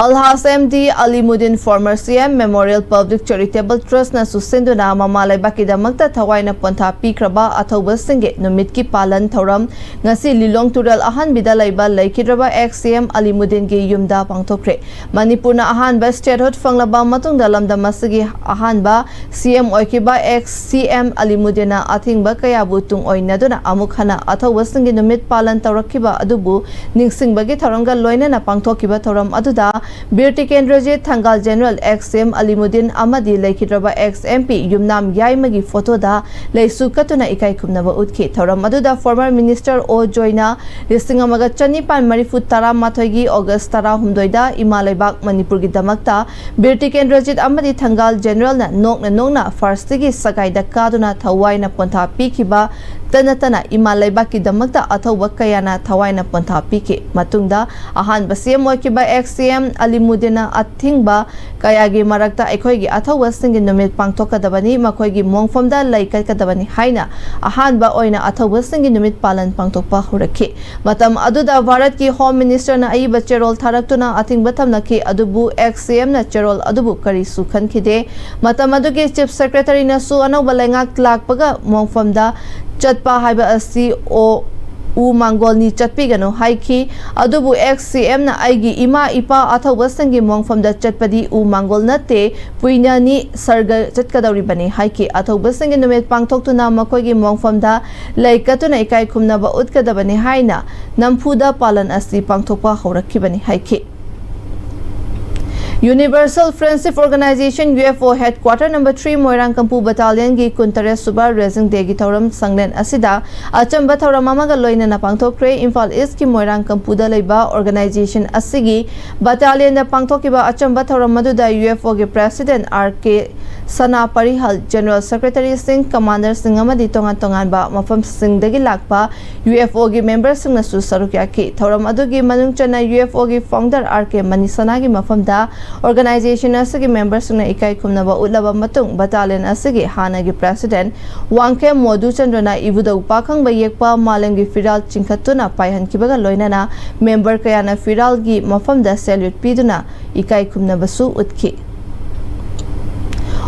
Alhaj M D Alimuddin former C M Memorial Public Charitable Trustꯅꯁꯨ ꯁꯤꯟꯗꯨꯅ ꯃꯃꯥ ꯂꯩꯕꯥꯛꯀꯤꯗꯃꯛꯇ ꯊꯋꯥꯏꯅ ꯄꯣꯟꯊꯥ ꯄꯤꯈ꯭ꯔꯕ ꯑꯊꯧꯕꯁꯤꯡꯒꯤ ꯅꯨꯃꯤꯠꯀꯤ ꯄꯥꯂꯟ ꯊꯧꯔꯝ ꯉꯁꯤ ꯂꯤꯂꯣꯡ ꯇꯨꯔꯦꯜ ꯑꯍꯥꯟꯕꯤꯗ ꯂꯩꯕ ꯂꯩꯈꯤꯗ꯭ꯔꯕ ex C M ꯑꯂꯤꯃꯨꯗꯤꯟꯒꯤ ꯌꯨꯝꯗ ꯄꯥꯡꯊꯣꯛꯈ꯭ꯔꯦ꯫ ꯃꯅꯤꯄꯨꯔꯅ ꯑꯍꯥꯟꯕ statehood ꯐꯪꯂꯕ ꯃꯇꯨꯡꯗ ꯂꯝꯗꯝ ꯑꯁꯤꯒꯤ ꯑꯍꯥꯟꯕ C M ꯑꯣꯏꯈꯤꯕ ex C M ꯑꯂꯤꯃꯨꯗꯤꯟꯅ ꯑꯊꯤꯡꯕ ꯀꯌꯥꯕꯨ ꯇꯨꯡ ꯑꯣꯏꯅꯗꯨꯅ ꯑꯃꯨꯛ ꯍꯟꯅ ꯑꯊꯧꯕꯁꯤꯡꯒꯤ ꯅꯨꯃꯤꯠ ꯄꯥꯂꯟ ꯇꯧꯔꯛꯈꯤꯕ ꯑꯗꯨꯕꯨ ꯅꯤꯡꯁꯤꯡꯕꯒꯤ ꯊꯧꯔꯝꯒ ꯂꯣꯏꯅꯅ ꯄꯥꯡꯊꯣꯛꯈꯤꯕ ꯊꯧꯔꯝ ꯑꯗꯨꯗ ꯕꯤꯔ ꯇꯤꯀꯦꯟꯗ꯭ꯔꯖꯤꯠ, ꯊꯪꯒꯥꯜ general ex C M Alimuddin ꯑꯃꯗꯤ ꯂꯩꯈꯤꯗ꯭ꯔꯕ ex M P ꯌꯨꯝꯅꯥꯝ ꯌꯥꯏꯃꯒꯤ ꯐꯣꯇꯣꯗ ꯂꯩꯁꯨ ꯀꯠꯇꯨꯅ ꯏꯀꯥꯏ ꯈꯨꯝꯅꯕ ꯎꯠꯈꯤ꯫ ꯊꯧꯔꯝ ꯑꯗꯨꯗ former minister ꯑꯣ ꯖꯣꯏꯅ ꯂꯤꯁꯤꯡ ꯑꯃꯒ ꯆꯅꯤꯄꯥꯟ ꯃꯔꯤꯐꯨ ꯇꯔꯥꯃꯥꯊꯣꯏꯒꯤ August ꯇꯔꯥꯍꯨꯝꯗꯣꯏꯗ ꯏꯃꯥ ꯂꯩꯕꯥꯛ ꯃꯅꯤꯄꯨꯔꯒꯤꯗꯃꯛꯇ ꯕꯤꯔ ꯇꯤꯀꯦꯟꯗ꯭ꯔꯖꯤꯠ ꯑꯃꯗꯤ ꯊꯪꯒꯥꯜ ꯖꯦꯅꯔꯦꯜꯅ ꯅꯣꯛꯅ ꯅꯣꯛꯅ ꯐꯥꯔꯁꯇꯒꯤ ꯁꯒꯥꯏꯗ ꯀꯥꯗꯨꯅ ꯊꯋꯥꯏꯅ ꯄꯣꯟꯊꯥ ꯄꯤꯈꯤꯕ ꯇ ꯅꯠꯇꯅ ꯏꯃꯥ ꯂꯩꯕꯥꯛꯀꯤꯗꯃꯛꯇ ꯑꯊꯧꯕ ꯀꯌꯥꯅ ꯊꯋꯥꯏꯅ ꯄꯣꯟꯊꯥ ꯄꯤꯈꯤ꯫ ꯃꯇꯨꯡꯗ ꯑꯍꯥꯟꯕ ꯁꯤ ꯑꯦꯝ ꯑꯣꯏꯈꯤꯕ ꯑꯦꯛꯁ ꯁꯤ ꯑꯦꯝ ꯑꯂꯤꯃꯨꯗꯤꯟꯅ ꯑꯊꯤꯡꯕ ꯀꯌꯥꯒꯤ ꯃꯔꯛꯇ ꯑꯩꯈꯣꯏꯒꯤ ꯑꯊꯧꯕꯁꯤꯡꯒꯤ ꯅꯨꯃꯤꯠ ꯄꯥꯡꯊꯣꯛꯀꯗꯕꯅꯤ, ꯃꯈꯣꯏꯒꯤ ꯃꯣꯡꯐꯝꯗ ꯂꯩ ꯀꯠꯀꯗꯕꯅꯤ ꯍꯥꯏꯅ ꯑꯍꯥꯟꯕ ꯑꯣꯏꯅ ꯑꯊꯧꯕꯁꯤꯡꯒꯤ ꯅꯨꯃꯤꯠ ꯄꯥꯂꯟ ꯄꯥꯡꯊꯣꯛꯄ ꯍꯧꯔꯛꯈꯤ꯫ ꯃꯇꯝ ꯑꯗꯨꯗ ꯚꯥꯔꯠꯀꯤ ꯍꯣꯝ ꯃꯤꯅꯤꯁꯇꯔꯅ ꯑꯏꯕ ꯆꯦꯔꯣꯜ ꯊꯥꯔꯛꯇꯨꯅ ꯑꯊꯤꯡꯕ ꯊꯝꯂꯛꯈꯤ, ꯑꯗꯨꯕꯨ ꯑꯦꯛꯁ ꯁꯤ ꯑꯦꯝꯅ ꯆꯦꯔꯣꯜ ꯑꯗꯨꯕꯨ ꯀꯔꯤꯁꯨ ꯈꯟꯈꯤꯗꯦ꯫ ꯃꯇꯝ ꯑꯗꯨꯒꯤ ꯆꯤꯐ ꯁꯦꯀ꯭ꯔꯦꯇꯔꯤꯅꯁꯨ ꯑꯅꯧꯕ ꯂꯩꯉꯥꯛ ꯂꯥꯛꯄꯒ ꯃꯣꯡꯐꯝꯗ ꯆꯠꯄ ꯍꯥꯏꯕ ꯑꯁꯤ ꯑꯣ ꯎ ꯃꯥꯡꯒꯣꯜꯅꯤ, ꯆꯠꯄꯤꯒꯅꯨ ꯍꯥꯏꯈꯤ꯫ ꯑꯗꯨꯕꯨ ꯑꯦꯛꯁ ꯁꯤ ꯑꯦꯝꯅ ꯑꯩꯒꯤ ꯏꯃꯥ ꯏꯄꯥ ꯑꯊꯧꯕꯁꯤꯡꯒꯤ ꯃꯣꯡꯐꯝꯗ ꯆꯠꯄꯗꯤ ꯎ ꯃꯥꯡꯒꯣꯜ ꯅꯠꯇꯦ, ꯄꯨꯏꯅꯅꯤ ꯁꯔꯒ ꯆꯠꯀꯗꯧꯔꯤꯕꯅꯤ ꯍꯥꯏꯈꯤ꯫ ꯑꯊꯧꯕꯁꯤꯡꯒꯤ ꯅꯨꯃꯤꯠ ꯄꯥꯡꯊꯣꯛꯇꯨꯅ ꯃꯈꯣꯏꯒꯤ ꯃꯣꯡꯐꯝꯗ ꯂꯩ ꯀꯠꯇꯨꯅ ꯏꯀꯥꯏ ꯈꯨꯝꯅꯕ ꯎꯠꯀꯗꯕꯅꯤ ꯍꯥꯏꯅ ꯅꯝꯐꯨꯗ ꯄꯥꯂꯟ ꯑꯁꯤ ꯄꯥꯡꯊꯣꯛꯄ ꯍꯧꯔꯛꯈꯤꯕꯅꯤ ꯍꯥꯏꯈꯤ꯫ Universal Friendship Organization, U F O, headquarter number three ꯃꯣꯏꯔꯥꯡ ꯀꯝꯄꯨ battalionꯒꯤ ꯀꯨꯟꯇꯔꯦꯠ ꯁꯨꯕ raising dayꯒꯤ ꯊꯧꯔꯝ ꯁꯪꯂꯦꯟ ꯑꯁꯤꯗ ꯑꯆꯝꯕ ꯊꯧꯔꯝ ꯑꯃꯒ ꯂꯣꯏꯅꯅ ꯄꯥꯡꯊꯣꯛꯈ꯭ꯔꯦ꯫ ꯏꯝꯐꯥꯜ ꯏꯁꯀꯤ ꯃꯣꯏꯔꯥꯡ ꯀꯝꯄꯨꯗ ꯂꯩꯕ organization ꯑꯁꯤꯒꯤ battalionꯗ ꯄꯥꯡꯊꯣꯛꯈꯤꯕ ꯑꯆꯝꯕ ꯊꯧꯔꯝ ꯑꯗꯨꯗ U F Oꯒꯤ president R K ꯁꯅꯥ ꯄꯔꯤꯍꯜ, general secretaryꯁꯤꯡ, commanderꯁꯤꯡ ꯑꯃꯗꯤ ꯇꯣꯉꯥꯟ ꯇꯣꯉꯥꯟꯕ ꯃꯐꯝꯁꯤꯡꯗꯒꯤ ꯂꯥꯛꯄ U F Oꯒꯤ memberꯁꯤꯡꯅꯁꯨ ꯁꯔꯨꯛ ꯌꯥꯈꯤ꯫ ꯊꯧꯔꯝ ꯑꯗꯨꯒꯤ ꯃꯅꯨꯡ ꯆꯟꯅ U F Oꯒꯤ founder R K ꯃꯅꯤꯁꯅꯥꯒꯤ ꯃꯐꯝꯗ organization ꯑꯁꯤꯒꯤ memberꯁꯤꯡꯅ ꯏꯀꯥꯏ ꯈꯨꯝꯅꯕ ꯎꯠꯂꯕ ꯃꯇꯨꯡ, battalion ꯑꯁꯤꯒꯤ ꯍꯥꯟꯅꯒꯤ president ꯋꯥꯡꯈꯦꯝ ꯃꯣꯗꯨꯆꯟꯗ꯭ꯔꯅ ꯏꯕꯨꯙꯧ ꯄꯥꯈꯪꯕ ꯌꯦꯛꯄ ꯃꯥꯂꯦꯝꯒꯤ ꯐꯤꯔꯥꯜ ꯆꯤꯡꯈꯠꯇꯨꯅ ꯄꯥꯏꯍꯟꯈꯤꯕꯒ ꯂꯣꯏꯅꯅ member ꯀꯌꯥꯅ ꯐꯤꯔꯥꯜꯒꯤ ꯃꯐꯝꯗ salute ꯄꯤꯗꯨꯅ ꯏꯀꯥꯏ ꯈꯨꯝꯅꯕꯁꯨ ꯎꯠꯈꯤ꯫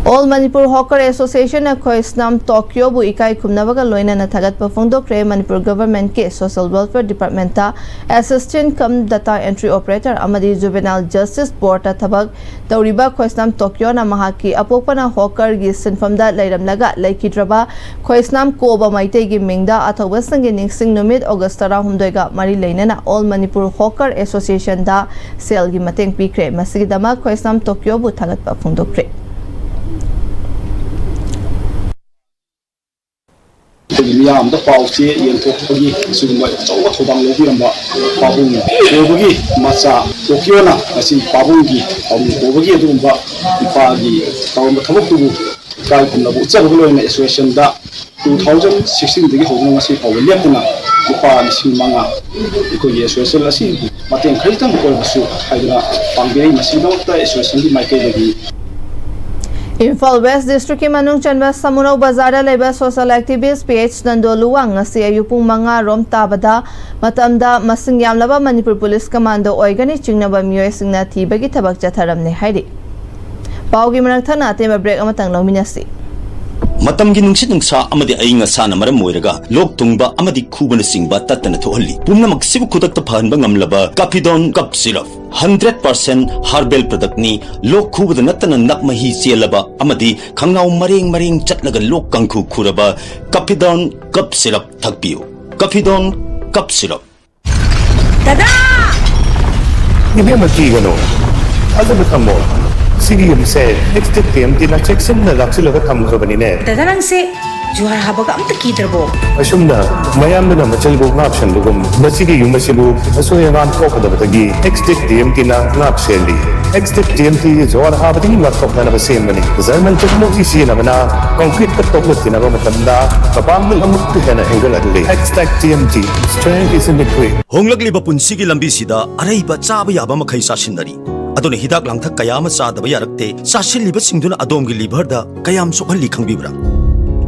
All Manipur Hawker Associationꯅ ꯈꯣꯏꯁꯅꯥꯝ ꯇꯣꯀꯤꯌꯣꯕꯨ ꯏꯀꯥꯏ ꯈꯨꯝꯅꯕꯒ ꯂꯣꯏꯅꯅ ꯊꯥꯒꯠꯄ ꯐꯣꯡꯗꯣꯛꯈ꯭ꯔꯦ꯫ Manipur governmentꯀꯤ social welfare departmentꯇ assistant cum data entry operator ꯑꯃꯗꯤ juvenile justice boardꯇ ꯊꯕꯛ ꯇꯧꯔꯤꯕ ꯈꯣꯏꯁꯅꯥꯝ ꯇꯣꯀꯤꯌꯣꯅ ꯃꯍꯥꯛꯀꯤ ꯑꯄꯣꯛꯄꯅ hawkerꯒꯤ ꯁꯤꯟꯐꯝꯗ ꯂꯩꯔꯝꯂꯒ ꯂꯩꯈꯤꯗ꯭ꯔꯕ ꯈꯣꯏꯁꯅꯥꯝ ꯀꯣꯕ ꯃꯩꯇꯩꯒꯤ ꯃꯤꯡꯗ ꯑꯊꯧꯕꯁꯤꯡꯒꯤ ꯅꯤꯡꯁꯤꯡ ꯅꯨꯃꯤꯠ August ꯇꯔꯥꯍꯨꯝꯗꯣꯏꯒ ꯃꯔꯤ ꯂꯩꯅꯅ All Manipur Hawker Associationꯗ ꯁꯦꯜꯒꯤ ꯃꯇꯦꯡ ꯄꯤꯈ꯭ꯔꯦ꯫ ꯃꯁꯤꯒꯤꯗꯃꯛ ꯈꯣꯏꯁꯅꯥꯝ ꯇꯣꯀꯤꯌꯣꯕꯨ ꯊꯥꯒꯠꯄ ꯐꯣꯡꯗꯣꯛꯈ꯭ꯔꯦ꯫ ꯑꯩꯈꯣꯏꯒꯤ ꯃꯤꯌꯥꯝꯗ ꯄꯥꯎ ꯆꯦ ꯌꯦꯟꯊꯣꯛꯄꯒꯤ ꯑꯁꯤꯒꯨꯝꯕ ꯑꯆꯧꯕ ꯊꯧꯗꯥꯡ ꯂꯧꯕꯤꯔꯝꯕ ꯄꯥꯕꯨꯡ ꯀꯣꯕꯒꯤ ꯃꯆꯥ ꯇꯣꯀꯤꯌꯣꯅ ꯉꯁꯤ ꯄꯥꯕꯨꯡꯒꯤ ꯄꯥꯕꯨꯡ ꯀꯣꯕꯒꯤ ꯑꯗꯨꯒꯨꯝꯕ ꯏꯄꯥꯒꯤ ꯇꯧꯔꯝꯕ ꯊꯕꯛꯇꯨꯕꯨ ꯏꯀꯥꯏ ꯈꯨꯝꯅꯕ ꯎꯠꯆꯕꯒ ꯂꯣꯏꯅꯅ associationꯗ ꯇꯨ ꯊꯥꯎꯖꯟ ꯁꯤꯛꯁꯇꯤꯟꯗꯒꯤ ꯍꯧꯗꯨꯅ ꯉꯁꯤ ꯐꯥꯎꯕ ꯂꯦꯞꯇꯅ ꯂꯨꯄꯥ ꯂꯤꯁꯤꯡ ꯃꯉꯥ ꯑꯩꯈꯣꯏꯒꯤ ꯑꯦꯁꯣꯁꯤꯌꯦꯁꯟ ꯑꯁꯤ ꯃꯇꯦꯡ ꯈꯖꯤꯛꯇꯪ ꯑꯣꯏꯔꯕꯁꯨ ꯍꯥꯏꯗꯨꯅ ꯄꯥꯡꯕꯤꯔꯤ꯫ ꯃꯁꯤꯒꯤꯗꯃꯛꯇ ꯑꯦꯁꯣꯁꯤꯌꯦꯁꯟꯒꯤ ꯃꯥꯏꯀꯩꯗꯒꯤ ꯏꯝꯐꯥꯜ ꯋꯦꯁ ꯗꯤꯁꯇ꯭ꯔꯤꯛꯀꯤ ꯃꯅꯨꯡ ꯆꯟꯕ ꯁꯃꯨꯔꯧ ꯕꯖꯥꯔꯗ ꯂꯩꯕ social ꯑꯦꯛꯇꯤꯚꯤꯁ꯭ꯠ P H Nando Luwang ꯉꯁꯤ ꯑꯌꯨꯛ ꯄꯨꯡ ꯃꯉꯥ ꯔꯣꯝ ꯇꯥꯕꯗ ꯃꯇꯝꯗ ꯃꯁꯤꯡ ꯌꯥꯝꯂꯕ ꯃꯅꯤꯄꯨꯔ ꯄꯨꯂꯤꯁ ꯀꯃꯥꯟꯗꯣ ꯑꯣꯏꯒꯅꯤ ꯆꯤꯡꯅꯕ ꯃꯤꯑꯣꯏꯁꯤꯡꯅ ꯊꯤꯕꯒꯤ ꯊꯕꯛ ꯆꯠꯊꯔꯝꯂꯦ ꯍꯥꯏꯔꯤ꯫ ꯄꯥꯎꯒꯤ ꯃꯔꯛ ꯊꯠꯅ ꯑꯇꯦꯟꯕ ꯕ꯭ꯔꯦꯛ ꯑꯃꯇꯪ ꯂꯧꯃꯤꯟꯅꯁꯤ꯫ ꯃꯇꯝꯒꯤ ꯅꯨꯡꯁꯤꯠ ꯅꯨꯡꯁꯥ ꯑꯃꯗꯤ ꯑꯏꯪ ꯑꯁꯥꯅ ꯃꯔꯝ ꯑꯣꯏꯔꯒ ꯂꯣꯛ ꯊꯨꯡꯕ ꯑꯃꯗꯤ ꯈꯨꯕꯅꯆꯤꯡꯕ ꯇꯠꯇꯅ ꯊꯣꯛꯍꯜꯂꯤ꯫ ꯄꯨꯝꯅꯃꯛꯁꯤꯕꯨ ꯈꯨꯗꯛꯇ ꯐꯍꯟꯕ ꯉꯝꯂꯕ ꯀꯥꯐꯤꯗꯣꯟ ꯀꯞ ꯁꯤꯔꯞ, ꯍꯟꯗ꯭ꯔꯦꯠ ꯄꯥꯔꯁꯦꯟ ꯍꯥꯔꯕꯦꯜ ꯄ꯭ꯔꯗꯛꯅꯤ꯫ ꯂꯣꯛ ꯈꯨꯕꯗ ꯅꯠꯇꯅ ꯅꯞ ꯃꯍꯤ ꯆꯦꯜꯂꯕ ꯑꯃꯗꯤ ꯈꯪꯅꯥꯎ ꯃꯔꯦꯡ ꯃꯔꯦꯡ ꯆꯠꯂꯒ ꯂꯣꯛ ꯀꯥꯡꯈꯨ ꯈꯨꯔꯕ ꯀꯥꯐꯤꯗꯣꯟ ꯀꯞ ꯁꯤꯔꯞ ꯊꯛꯄꯤꯌꯨ꯫ ꯀꯥꯐꯤꯗꯣꯟ ꯀꯞ ꯁꯤꯔꯞ꯫ ꯗꯗꯥ! ꯏꯕꯦꯝꯃ, ꯀꯤꯒꯅꯨ꯫ ꯐꯖꯅ ꯊꯝꯃꯣ꯫ ꯁꯤꯒꯤ ꯌꯨꯝꯁꯦ ꯑꯦꯛꯁ ꯇꯤꯛ ꯇꯤ ꯑꯦꯝ ꯇꯤꯅ ꯆꯦꯛꯁꯤꯟꯅ ꯂꯥꯛꯁꯤꯜꯂꯒ ꯊꯝꯈ꯭ꯔꯕꯅꯤꯅꯦ꯫ ꯗꯗꯥ, ꯅꯪꯁꯦ ꯖꯨꯍꯥꯔ ꯍꯥꯕꯒ ꯑꯝꯇ ꯀꯤꯗ꯭ꯔꯕꯣ? ꯑꯁꯨꯝꯅ ꯃꯌꯥꯝꯗꯨꯅ ꯃꯆꯜꯕꯨ ꯉꯥꯛ ꯁꯦꯟꯕꯒꯨꯝ, ꯃꯁꯤꯒꯤ ꯌꯨꯝ ꯑꯁꯤꯕꯨ ꯑꯁꯣꯏ ꯑꯉꯥꯝ ꯊꯣꯛꯀꯗꯕꯗꯒꯤ ꯑꯦꯛꯁ ꯇꯤꯛ ꯇꯤ ꯑꯦꯝ ꯇꯤꯅ ꯉꯥꯛ ꯁꯦꯜꯂꯤ꯫ ꯑꯦꯛꯁ ꯇꯤꯛ ꯇꯤ ꯑꯦꯝ ꯇꯤ ꯖꯨꯍꯥꯔ ꯍꯥꯕꯗꯒꯤ ꯉꯥꯛꯊꯣꯛꯅꯅꯕ ꯁꯦꯝꯕꯅꯤ꯫ ꯖꯔꯃꯟ ꯇꯦꯛꯅꯣꯂꯣꯖꯤ ꯁꯤꯖꯤꯟꯅꯕꯅ ꯀꯪꯀ꯭ꯔꯤꯠꯀ ꯇꯣꯛꯂꯛꯇꯅꯕ ꯃꯇꯝꯗ ꯃꯄꯥꯡꯒꯜ ꯑꯃꯨꯛꯀ ꯍꯦꯟꯅ ꯍꯦꯟꯒꯠꯍꯜꯂꯤ꯫ ꯑꯦꯛꯁ ꯇꯤꯛ T M T, strength is in the grit. ꯍꯣꯡꯂꯛꯂꯤꯕ ꯄꯨꯟꯁꯤꯒꯤ ꯂꯝꯕꯤꯁꯤꯗ ꯑꯔꯩꯕ ꯆꯥꯕ ꯌꯥꯕ ꯃꯈꯩ ꯆꯥꯁꯤꯟꯅꯔꯤ꯫ ꯑꯗꯨꯅ ꯍꯤꯗꯥꯛ ꯂꯥꯡꯊꯛ ꯀꯌꯥ ꯑꯃ ꯆꯥꯗꯕ ꯌꯥꯔꯛꯇꯦ꯫ ꯆꯥꯁꯤꯜꯂꯤꯕꯁꯤꯡꯗꯨꯅ ꯑꯗꯣꯝꯒꯤ ꯂꯤꯚꯔꯗ ꯀꯌꯥꯝ ꯁꯣꯛꯍꯜꯂꯤ ꯈꯪꯕꯤꯕ꯭ꯔꯥ?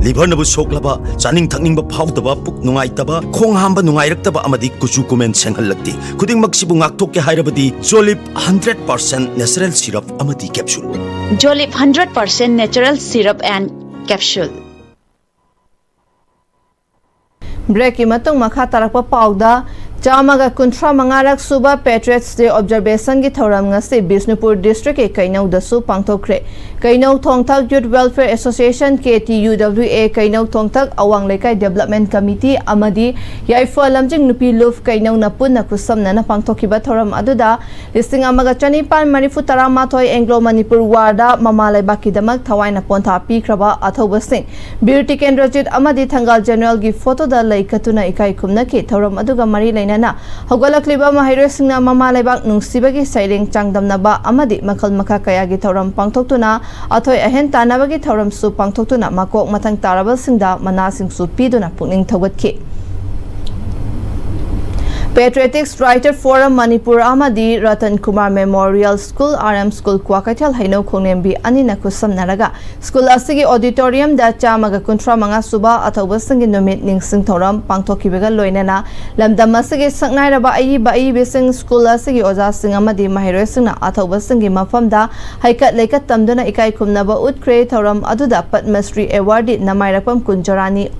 ꯂꯤꯚꯔꯅꯕꯨ ꯁꯣꯛꯂꯕ, ꯆꯥꯅꯤꯡ ꯊꯛꯅꯤꯡꯕ ꯐꯥꯎꯗꯕ, ꯄꯨꯛ ꯅꯨꯡꯉꯥꯏꯇꯕ, ꯈꯣꯡ ꯍꯥꯝꯕ ꯅꯨꯡꯉꯥꯏꯔꯛꯇꯕ ꯑꯃꯗꯤ ꯀꯨꯆꯨ ꯀꯨꯃꯦꯟ ꯁꯦꯡꯍꯜꯂꯛꯇꯦ꯫ ꯈꯨꯗꯤꯡꯃꯛꯁꯤꯕꯨ ꯉꯥꯛꯊꯣꯛꯀꯦ ꯍꯥꯏꯔꯕꯗꯤ ꯖꯣꯂꯤꯞ ꯍꯟꯗ꯭ꯔꯦꯠ ꯄꯥꯔꯁꯦꯟ ꯅꯦꯆꯔꯦꯜ ꯁꯤꯔꯞ ꯑꯃꯗꯤ capsule. Jolip hundred percent natural syrup and capsule. ꯕ꯭ꯔꯦꯛꯀꯤ ꯃꯇꯨꯡ ꯃꯈꯥ ꯇꯥꯔꯛꯄ ꯄꯥꯎꯗ, ꯆꯥꯝꯃꯒ ꯀꯨꯟꯊ꯭ꯔꯥ ꯃꯉꯥꯔꯛ ꯁꯨꯕ Patriots Day Observation ꯒꯤ ꯊꯧꯔꯝ ꯉꯁꯤ ꯕꯤꯁꯅꯨꯄꯨꯔ ꯗꯤꯁꯇ꯭ꯔꯤꯛꯀꯤ ꯀꯩꯅꯧꯗꯁꯨ ꯄꯥꯡꯊꯣꯛꯈ꯭ꯔꯦ꯫ ꯀꯩꯅꯧ ꯊꯣꯡꯊꯛ Youth Welfare Association, K T U W A, ꯀꯩꯅꯧ ꯊꯣꯡꯊꯛ ꯑꯋꯥꯡ ꯂꯩꯀꯥꯏ Development Committee ꯑꯃꯗꯤ ꯌꯥꯏꯐ ꯂꯝꯖꯤꯡ ꯅꯨꯄꯤ ꯂꯨꯞ ꯀꯩꯅꯧꯅ ꯄꯨꯟꯅ ꯈꯨꯠꯁꯝꯅꯅ ꯄꯥꯡꯊꯣꯛꯈꯤꯕ ꯊꯧꯔꯝ ꯑꯗꯨꯗ ꯂꯤꯁꯤꯡ ꯑꯃꯒ ꯆꯅꯤꯄꯥꯟ ꯃꯔꯤꯐꯨ ꯇꯔꯥꯃꯥꯊꯣꯏ ꯑꯦꯡꯒ꯭ꯂꯣ ꯃꯅꯤꯄꯨꯔ ꯋꯥꯔꯗ ꯃꯃꯥ ꯂꯩꯕꯥꯛꯀꯤꯗꯃꯛ ꯊꯋꯥꯏꯅ ꯄꯣꯟꯊꯥ ꯄꯤꯈ꯭ꯔꯕ ꯑꯊꯧꯕꯁꯤꯡ ꯕꯤꯔ ꯇꯤꯀꯦꯟꯗ꯭ꯔꯖꯤꯠ ꯑꯃꯗꯤ ꯊꯪꯒꯥꯜ ꯖꯦꯅꯔꯦꯜꯒꯤ ꯐꯣꯇꯣꯗ ꯂꯩ ꯀꯠꯇꯨꯅ ꯏꯀꯥꯏ ꯈꯨꯝꯅꯈꯤ꯫ ꯊꯧꯔꯝ ꯑꯗꯨꯒ ꯃꯔꯤ ꯂꯩꯅ ꯍꯧꯒꯠꯂꯛꯂꯤꯕ ꯃꯍꯩꯔꯣꯏꯁꯤꯡꯅ ꯃꯃꯥ ꯂꯩꯕꯥꯛ ꯅꯨꯡꯁꯤꯕꯒꯤ ꯁꯩꯔꯦꯡ ꯆꯥꯡꯗꯝꯅꯕ ꯑꯃꯗꯤ ꯃꯈꯜ ꯃꯈꯥ ꯀꯌꯥꯒꯤ ꯊꯧꯔꯝ ꯄꯥꯡꯊꯣꯛꯇꯨꯅ ꯑꯊꯣꯏ ꯑꯍꯦꯟ ꯇꯥꯟꯅꯕꯒꯤ ꯊꯧꯔꯝꯁꯨ ꯄꯥꯡꯊꯣꯛꯇꯨꯅ ꯃꯀꯣꯛ ꯃꯊꯪ ꯇꯥꯔꯕꯁꯤꯡꯗ ꯃꯅꯥꯁꯤꯡꯁꯨ ꯄꯤꯗꯨꯅ ꯄꯨꯛꯅꯤꯡ ꯊꯧꯒꯠꯈꯤ꯫ Patriotic Writer Forum ꯃꯅꯤꯄꯨꯔ ꯑꯃꯗꯤ Ratan Kumar Memorial School, R M School, Kwakeithel ꯍꯩꯅꯧ ꯈꯣꯡꯅꯦꯝꯕꯤ ꯑꯅꯤꯅ ꯈꯨꯠꯁꯝꯅꯔꯒ ꯁ꯭ꯀꯨꯜ ꯑꯁꯤꯒꯤ auditorium ꯗ ꯆꯥꯝꯃꯒ ꯀꯨꯟꯊ꯭ꯔꯥ ꯃꯉꯥ ꯁꯨꯕ ꯑꯊꯧꯕꯁꯤꯡꯒꯤ ꯅꯨꯃꯤꯠ ꯅꯤꯡꯁꯤꯡ ꯊꯧꯔꯝ ꯄꯥꯡꯊꯣꯛꯈꯤꯕꯒ ꯂꯣꯏꯅꯅ ꯂꯝꯗꯝ ꯑꯁꯤꯒꯤ ꯁꯛꯅꯥꯏꯔꯕ ꯑꯏꯕ ꯑꯏꯕꯤꯁꯤꯡ, ꯁ꯭ꯀꯨꯜ ꯑꯁꯤꯒꯤ ꯑꯣꯖꯥꯁꯤꯡ ꯑꯃꯗꯤ ꯃꯍꯩꯔꯣꯏꯁꯤꯡꯅ ꯑꯊꯧꯕꯁꯤꯡꯒꯤ ꯃꯐꯝꯗ ꯍꯩꯀꯠ ꯂꯩꯀꯠ ꯇꯝꯗꯨꯅ ꯏꯀꯥꯏ ꯈꯨꯝꯅꯕ ꯎꯠꯈ꯭ꯔꯦ꯫ ꯊꯧꯔꯝ ꯑꯗꯨꯗ ꯄꯗꯃ ꯁ꯭ꯔꯤ awardee ꯅꯃꯥꯏꯔꯛꯄꯝ ꯀꯨꯟꯖꯔꯥꯅꯤ,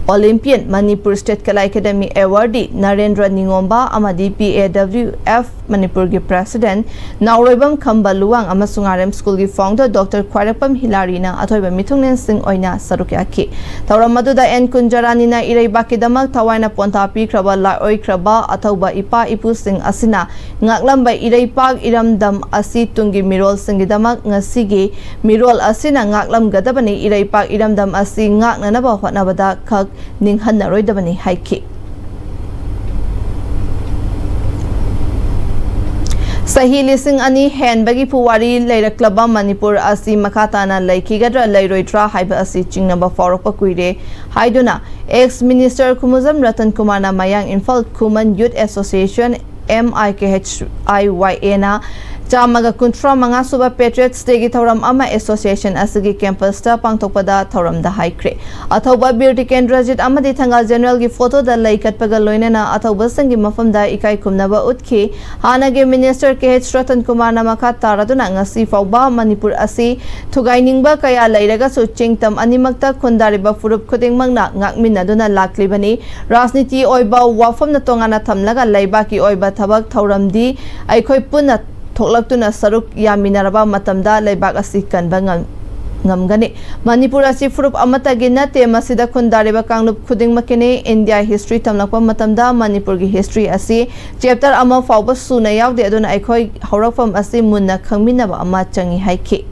Olympian, Manipur State Kala Academy awardee Narendra ꯅꯤꯉꯣꯝꯕ ꯑꯃꯗꯤ P A W F ꯃꯅꯤꯄꯨꯔꯒꯤ President ꯅꯥꯎꯔꯣꯏꯕꯝ ꯈꯝꯕ ꯂꯨꯋꯥꯡ ꯑꯃꯁꯨꯡ R M School ꯒꯤ founder Doctor ꯈ꯭ꯋꯥꯏꯔꯥꯛꯄꯝ ꯍꯤꯂꯥꯔꯤꯅ ꯑꯊꯣꯏꯕ ꯃꯤꯊꯨꯡꯂꯦꯟꯁꯤꯡ ꯑꯣꯏꯅ ꯁꯔꯨꯛ ꯌꯥꯈꯤ꯫ ꯊꯧꯔꯝ ꯑꯗꯨꯗ ꯑꯦꯟ ꯀꯨꯟꯖꯔꯥꯅꯤꯅ ꯏꯔꯩꯕꯥꯛꯀꯤꯗꯃꯛ ꯊꯋꯥꯏꯅ ꯄꯣꯟꯊꯥ ꯄꯤꯈ꯭ꯔꯕ ꯂꯥꯏꯑꯣꯏꯈ꯭ꯔꯕ ꯑꯊꯧꯕ ꯏꯄꯥ ꯏꯄꯨꯁꯤꯡ ꯑꯁꯤꯅ ꯉꯥꯛꯂꯝꯕ ꯏꯔꯩꯄꯥꯛ ꯏꯔꯝꯗꯝ ꯑꯁꯤ ꯇꯨꯡꯒꯤ ꯃꯤꯔꯣꯜꯁꯤꯡꯒꯤꯗꯃꯛ ꯉꯁꯤꯒꯤ ꯃꯤꯔꯣꯜ ꯑꯁꯤꯅ ꯉꯥꯛꯂꯝꯒꯗꯕꯅꯤ꯫ ꯏꯔꯩꯄꯥꯛ ꯏꯔꯝꯗꯝ ꯑꯁꯤ ꯉꯥꯛꯅꯅꯕ ꯍꯣꯠꯅꯕꯗ ꯈꯛ ꯅꯤꯡꯍꯟꯅꯔꯣꯏꯗꯕꯅꯤ ꯍꯥꯏꯈꯤ꯫ ꯆꯍꯤ ꯂꯤꯁꯤꯡ ꯑꯅꯤ ꯍꯦꯟꯕꯒꯤ ꯄꯨꯋꯥꯔꯤ ꯂꯩꯔꯛꯂꯕ ꯃꯅꯤꯄꯨꯔ ꯑꯁꯤ ꯃꯈꯥ ꯇꯥꯅ ꯂꯩꯈꯤꯒꯗ꯭ꯔꯥ ꯂꯩꯔꯣꯏꯗ꯭ꯔꯥ ꯍꯥꯏꯕ ꯑꯁꯤ ꯆꯤꯡꯅꯕ ꯐꯥꯎꯔꯛꯄ ꯀꯨꯏꯔꯦ ꯍꯥꯏꯗꯨꯅ ex Minister ꯈꯨꯃꯨꯖꯝ ꯔꯇꯟ ꯀꯨꯃꯥꯔꯅ ꯃꯌꯥꯡ Imphal Khuman Youth Association, M I K H I Y A ꯅ ꯆꯥꯝꯃꯒ ꯀꯨꯟꯊ꯭ꯔꯥ ꯃꯉꯥ ꯁꯨꯕ Patriots Day ꯒꯤ ꯊꯧꯔꯝ ꯑꯃ association ꯑꯁꯤꯒꯤ campus ꯇ ꯄꯥꯡꯊꯣꯛꯄꯗ ꯊꯧꯔꯝꯗ ꯍꯥꯏꯈ꯭ꯔꯦ꯫ ꯑꯊꯧꯕ ꯕꯤꯔ ꯇꯤꯀꯦꯟꯗ꯭ꯔꯖꯤꯠ ꯑꯃꯗꯤ ꯊꯪꯒꯥꯜ General ꯒꯤ photo ꯗ ꯂꯩ ꯀꯠꯄꯒ ꯂꯣꯏꯅꯅ ꯑꯊꯧꯕꯁꯤꯡꯒꯤ ꯃꯐꯝꯗ ꯏꯀꯥꯏ ꯈꯨꯝꯅꯕ ꯎꯠꯈꯤ꯫ ꯍꯥꯟꯅꯒꯤ Minister K H ꯔꯇꯟ ꯀꯨꯃꯥꯔꯅ ꯃꯈꯥ ꯇꯥꯔꯗꯨꯅ ꯉꯁꯤ ꯐꯥꯎꯕ ꯃꯅꯤꯄꯨꯔ ꯑꯁꯤ ꯊꯨꯒꯥꯏꯅꯤꯡꯕ ꯀꯌꯥ ꯂꯩꯔꯒꯁꯨ ꯆꯤꯡꯇꯝ ꯑꯅꯤꯃꯛꯇ ꯈꯨꯟꯗꯥꯔꯤꯕ ꯐꯨꯔꯨꯞ ꯈꯨꯗꯤꯡꯃꯛꯅ ꯉꯥꯛꯃꯤꯟꯅꯗꯨꯅ ꯂꯥꯛꯂꯤꯕꯅꯤ꯫ ꯔꯥꯖꯅꯤꯇꯤ ꯑꯣꯏꯕ ꯋꯥꯐꯝꯅ ꯇꯣꯉꯥꯟꯅ ꯊꯝꯂꯒ ꯂꯩꯕꯥꯛꯀꯤ ꯑꯣꯏꯕ ꯊꯕꯛ ꯊꯧꯔꯝꯗꯤ ꯑꯩꯈꯣꯏ ꯄꯨꯟꯅ ꯊꯣꯛꯂꯛꯇꯨꯅ ꯁꯔꯨꯛ ꯌꯥꯃꯤꯟꯅꯔꯕ ꯃꯇꯝꯗ ꯂꯩꯕꯥꯛ ꯑꯁꯤ ꯀꯟꯕ ꯉꯝ-, ꯉꯝꯒꯅꯤ꯫ ꯃꯅꯤꯄꯨꯔ ꯑꯁꯤ ꯐꯨꯔꯨꯞ ꯑꯃꯠꯇꯒꯤ ꯅꯠꯇꯦ, ꯃꯁꯤꯗ ꯈꯨꯟꯗꯥꯔꯤꯕ ꯀꯥꯡꯂꯨꯞ ꯈꯨꯗꯤꯡꯃꯛꯀꯤꯅꯤ꯫ India history ꯇꯝꯂꯛꯄ ꯃꯇꯝꯗ ꯃꯅꯤꯄꯨꯔꯒꯤ history ꯑꯁꯤ chapter ꯑꯃ ꯐꯥꯎꯕ ꯁꯨꯅ ꯌꯥꯎꯗꯦ, ꯑꯗꯨꯅ ꯑꯩꯈꯣꯏ ꯍꯧꯔꯛꯐꯝ ꯑꯁꯤ ꯃꯨꯟꯅ ꯈꯪꯃꯤꯟꯅꯕ ꯑꯃ ꯆꯪꯏ ꯍꯥꯏꯈꯤ꯫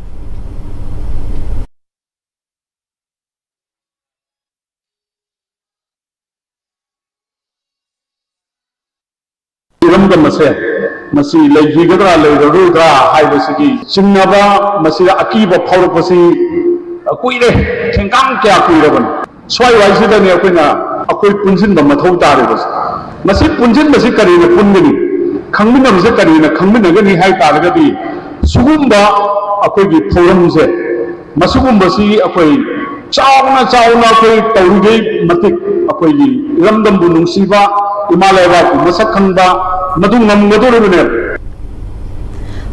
ꯏꯔꯝꯗꯝ ꯑꯁꯦ ꯃꯁꯤ ꯂꯩꯈꯤꯒꯗ꯭ꯔꯥ ꯂꯩꯔꯔꯣꯏꯗ꯭ꯔꯥ ꯍꯥꯏꯕꯁꯤꯒꯤ ꯆꯤꯡꯅꯕ, ꯃꯁꯤꯗ ꯑꯀꯤꯕ ꯐꯥꯎꯔꯛꯄꯁꯤ ꯀꯨꯏꯔꯦ, ꯊꯦꯡꯀꯥꯡ ꯀꯌꯥ ꯀꯨꯏꯔꯕꯅꯤ꯫ ꯁ꯭ꯋꯥꯏ ꯋꯥꯏꯁꯤꯗꯅꯦ ꯑꯩꯈꯣꯏꯅ, ꯑꯩꯈꯣꯏ ꯄꯨꯟꯁꯤꯟꯕ ꯃꯊꯧ ꯇꯥꯔꯤꯕꯁꯦ꯫ ꯃꯁꯤ ꯄꯨꯟꯁꯤꯟꯕꯁꯤ ꯀꯔꯤꯅ ꯄꯨꯟꯒꯅꯤ? ꯈꯪꯃꯤꯟꯅꯕꯁꯤ ꯀꯔꯤꯅ ꯈꯪꯃꯤꯟꯅꯒꯅꯤ ꯍꯥꯏ ꯇꯥꯔꯒꯗꯤ, ꯁꯤꯒꯨꯝꯕ ꯑꯩꯈꯣꯏꯒꯤ ꯊꯧꯔꯝꯁꯦ, ꯃꯁꯤꯒꯨꯝꯕꯁꯤ ꯑꯩꯈꯣꯏ ꯆꯥꯎꯅ ꯆꯥꯎꯅ ꯑꯩꯈꯣꯏ ꯇꯧꯔꯤꯈꯩ ꯃꯇꯤꯛ ꯑꯩꯈꯣꯏꯒꯤ ꯏꯔꯝꯗꯝꯕꯨ ꯅꯨꯡꯁꯤꯕ, ꯏꯃꯥ ꯂꯩꯕꯥꯛꯄꯨ ꯃꯁꯛ ꯈꯪꯕ, ꯃꯗꯨ ꯉꯝꯒꯗꯧꯔꯤꯕꯅꯦꯕ꯫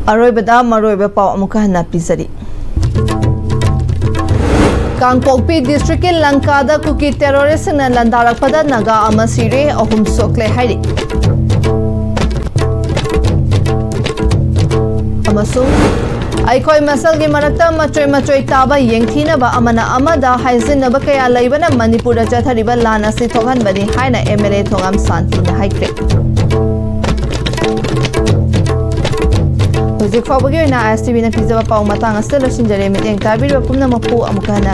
ꯑꯔꯣꯏꯕꯗ ꯃꯔꯨꯑꯣꯏꯕ ꯄꯥꯎ ꯑꯃꯨꯛꯀ ꯍꯟꯅ ꯄꯤꯖꯔꯤ꯫ ꯀꯥꯡꯄꯣꯛꯄꯤ ꯗꯤꯁꯇ꯭ꯔꯤꯛꯀꯤ ꯂꯪꯀꯥꯗ ꯀꯨꯀꯤ ꯇꯦꯔꯣꯔꯤꯁꯁꯤꯡꯅ ꯂꯥꯟꯗꯥꯔꯛꯄꯗ ꯅꯥꯒꯥ ꯑꯃ ꯁꯤꯔꯦ, ꯑꯍꯨꯝ ꯁꯣꯛꯂꯦ ꯍꯥꯏꯔꯤ꯫ ꯑꯃꯁꯨꯡ ꯑꯩꯈꯣꯏ ꯃꯁꯦꯜꯒꯤ ꯃꯔꯛꯇ ꯃꯆꯣꯏ ꯃꯆꯣꯏ ꯇꯥꯕ, ꯌꯦꯡꯊꯤꯅꯕ, ꯑꯃꯅ ꯑꯃꯗ ꯍꯥꯏꯖꯤꯟꯅꯕ ꯀꯌꯥ ꯂꯩꯕꯅ ꯃꯅꯤꯄꯨꯔꯗ ꯆꯠꯊꯔꯤꯕ ꯂꯥꯟ ꯑꯁꯤ ꯊꯣꯛꯍꯟꯕꯅꯤ ꯍꯥꯏꯅ ꯑꯦꯝ ꯑꯦꯜ ꯑꯦ ꯊꯣꯉꯥꯝ ꯁꯥꯟꯇꯤꯅ ꯍꯥꯏꯈ꯭ꯔꯦ꯫ ꯍꯧꯖꯤꯛ ꯐꯥꯎꯕꯒꯤ ꯑꯣꯏꯅ ꯑꯥꯏ ꯑꯦꯁ ꯇꯤ ꯚꯤꯅ ꯄꯤꯖꯕ ꯄꯥꯎ ꯃꯇꯥꯡ ꯑꯁꯤꯗ ꯂꯣꯏꯁꯤꯟꯖꯔꯦ꯫ ꯃꯤꯠꯌꯦꯡ ꯇꯥꯕꯤꯔꯤꯕ ꯄꯨꯝꯅꯃꯛꯄꯨ ꯑꯃꯨꯛꯀ ꯍꯟꯅ